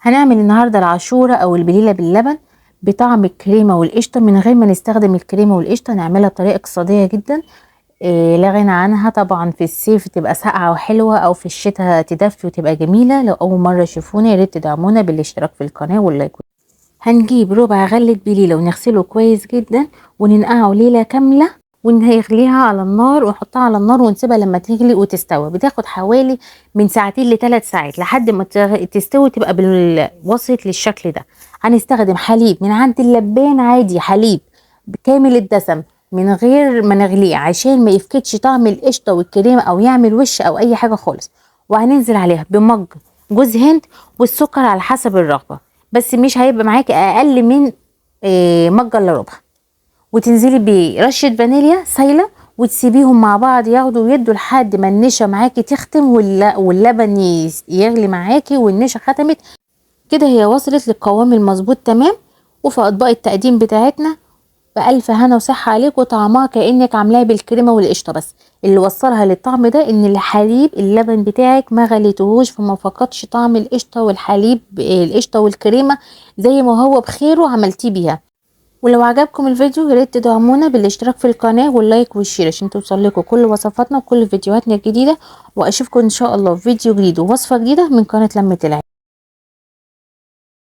هنعمل النهارده العاشوره او البليله باللبن بطعم الكريمة والقشطه من غير ما نستخدم الكريمة والقشطه، نعملها بطريقة اقتصادية جدا. لا غنى عنها طبعا. في الصيف تبقى ساقعه وحلوه، او في الشتاء تدفي وتبقى جميلة. لو اول مرة تشوفونا يا ريت تدعمونا بالاشتراك في القناة وال like. هنجيب ربع غله بليلة ونغسله كويس جدا وننقعه ليلة كاملة، ونغليها على النار ونحطها على النار ونسيبها لما تغلي وتستوي. بتاخد حوالي من ساعتين ل3 ساعات لحد ما تستوي تبقى بالوسط للشكل ده. هنستخدم حليب من عند اللبان عادي، حليب كامل الدسم من غير ما نغليه عشان ما يفقدش طعم القشطه والكريمه او يعمل وش او اي حاجة خالص. وهننزل عليها بمج جوز هند والسكر على حسب الرغبة، بس مش هيبقى معاكي اقل من مجه الا ربع. وتنزلي برشه فانيليا سايله وتسيبيهم مع بعض ياخدوا ويدوا لحد ما النشا معاكي تختم واللبن يغلي معاكي والنشا ختمت كده، هي وصلت للقوام المظبوط تمام. وفي اطباق التقديم بتاعتنا بألف هنا وصحة عليك، وطعمها كأنك عاملاها بالكريمة والقشطة. بس اللي وصلها للطعم ده ان الحليب اللبن بتاعك ما غليتهوش، فما فقدش طعم القشطة والحليب، القشطة والكريمة زي ما هو بخيره عملتيه بيها. ولو عجبكم الفيديو يا ريت تدعمونا بالاشتراك في القناة وال like وال share عشان توصل لكم كل وصفاتنا وكل فيديوهاتنا الجديدة. واشوفكم ان شاء الله في فيديو جديد ووصفة جديدة من قناة لمة العيلة.